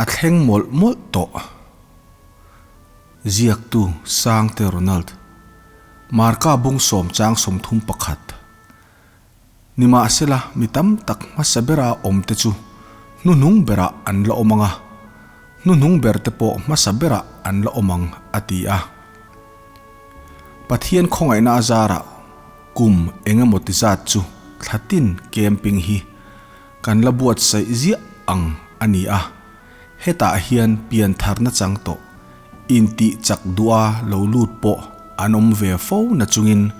A thleng mawlh mawlh tawh. Ziaktu Sangte Ronald. Marka bung sawm chang 31. Nimahsela mi tam tak hmasa bera awmte chu hnuhnung berah an la awm ang a, hnuhnung berte pawh hmasa berah an la awm ang, a ti a. Pathian khawngaihna a zarah kum eng emaw ti zat chu thla tin camping hi kan la buatsaih ziah ang a ni a, hetah hian piantharna chang tawh intih chak duha lo lut pawh an awm ve fo na chungin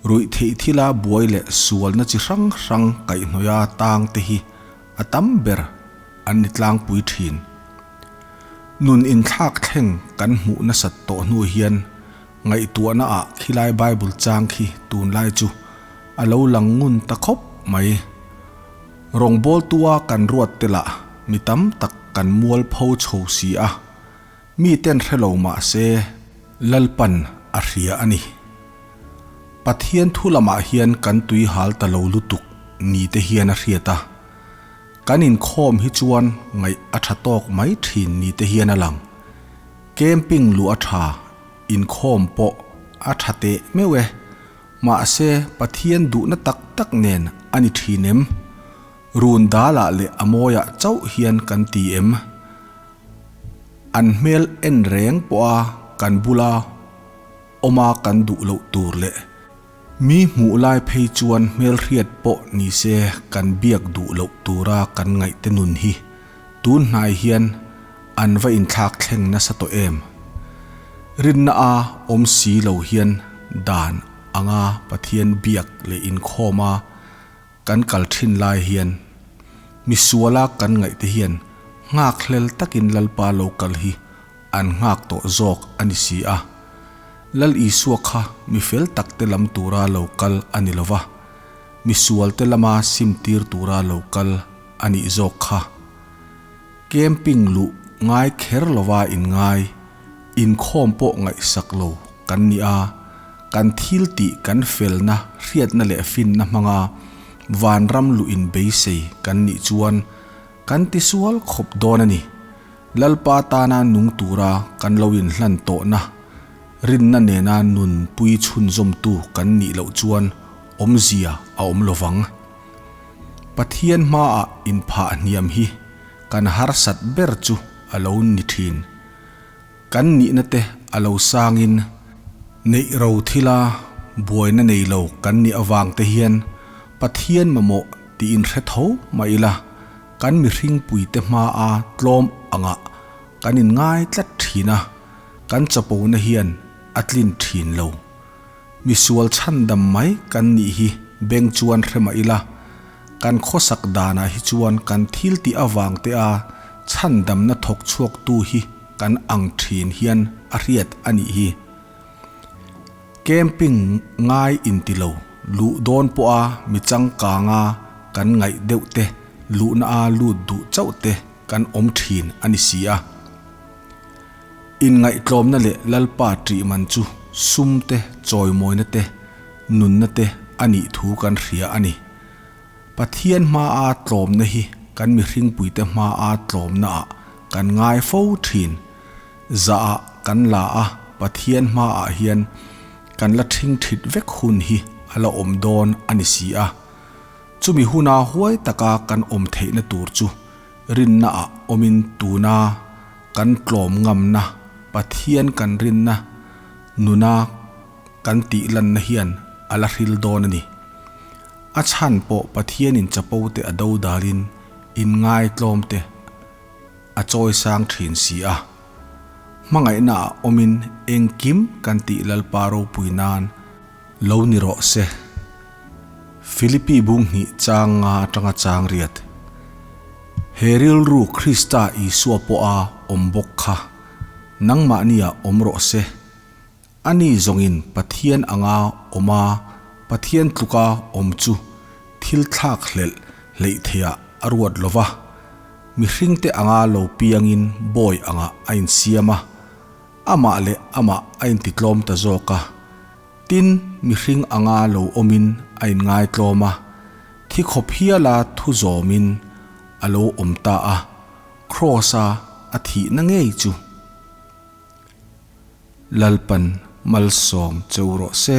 ruih theih thila buai leh sualna chi hrang hrang kaihhnawia tang te hi a tam ber an ni tlangpui thin. Nun inthlak thleng kan hmuh nasat tawh hnu hian ngaihtuahna ah khilai Bible chang khi tunlai chu a lo lang ngun ta khawp mai. Rawngbawltua kan ruat te lah mi tam tak kan mual pho chho si a, mi ten hre lo mah se Lalpan a hria a ni. Pathian thu lamah hian kan tui hal ta lo lutuk ni te hian a hriat a. Kan inkhawm hi chuan ngaih a tha tawk mai thin ni te hian a lang. Camping luh a tha, inkhawm pawh a tha teh meuh e. Mahse, Pathian duhna tak tak nen a ni thin em? Run dalah leh a mawiah chauh hian kan ti em? An hmel en reng pawha kan bula awma kan duh loh tur leh Mi hmuh lai phei chuan hmelhriat pawh ni se kan biak duh loh tura kan ngaihte nun hi tun hnai hian an va inthlak thleng nasa tawh em? Rinna a awm si lo hian dan anga Pathian biak leh inkhawma kan kal thin lai hian misuala kan ngaihte hian nghakhlel takin Lalpa lo kal hi an nghak tawh zawk a ni si a. Lal Isua kha mi fel takte lam tura lo kal a ni lo va, mi sualte lama simtir tura lo kal a nih zawk kha. Camping luh ngai kher lova inngai, inkhawm pawh ngaihsak lo kan ni a, kan thil tih kan felna, hriatna leh finna hmanga vanram luh inbeisei kan nih chuan kan tisual khawp dawn a ni. Lalpa tana nung tura kan lo inhlan tawhna, rinna nena nun pui chhunzawmtu kan nih loh chuan awmzia a awm lo vang. Pathian hmaah inphah hniam hi kan harsat ber chu a lo ni thin. Kan nihna te a lo sangin neih ro thila buaina nei lo kan nih avang te hian Pathian mamawh tiin hre tho mah ila, Kan mihringpuite hmaa tlawm angah kan inngai tlat thin a, kan chapona hian a tlin thin lo. Misual chhandam mai kan nih hi beng chuan hre mah ila, kan khawsak danah hi chuan kan thil tih avang te a chhandamna thawk chhuaktu hi kan ang thin hian a hriat a nih hi. Camping ngai inti lo, luh dawn pawha mi changkanga kan ngaih deuh te, luhna a lut duh chauh te kan awm thin a ni si a. Inngaihtlawmna leh Lalpa ṭih man chu sum te, chawimawina te, nunna te a nih thu kan hria a ni. Pathian hmaa tlawmna hi kan mihringpuite hmaa tlawmnaah kan ngai fo thin. Zahah kan la a, Pathian hmaah hian kan la ṭhing ṭhit vek hun hi a la awm dawn a ni si a. Chumi huna huai taka kan awm theihna tur chu rinnaah awmin tuna kan tlawm ngamna, Pathian kan rinna nuna kan tih lanna hian a la hril dawn a ni. A chhan pawh Pathianin chapo te a do dalin inngaitlawm te a chawi sang thin si a. Hmangaihna ah awmin engkim kan tih Lalpa ropui nan lo ni rawh se. Philippi bung hnih chang nga atanga chang riat. He rilru Krista Isua pawha awm bawk kha nangmahniah awm rawh se. Ani zawngin Pathian anga awm a, Pathian tluka awm chu thil thlak hlelh hleih theiah a ruat lo va. Mihringte anga lo piangin bawi angah a insiam a, amah leh amah a intitlawm ta zawk a. Tin, mihring anga lo awmin a inngaitlawm a, thi khawp hiala thu zawmin a lo awm ta a, Kraws-a. a thihna ngei chu. Lalpan malsawm cheu rawh se.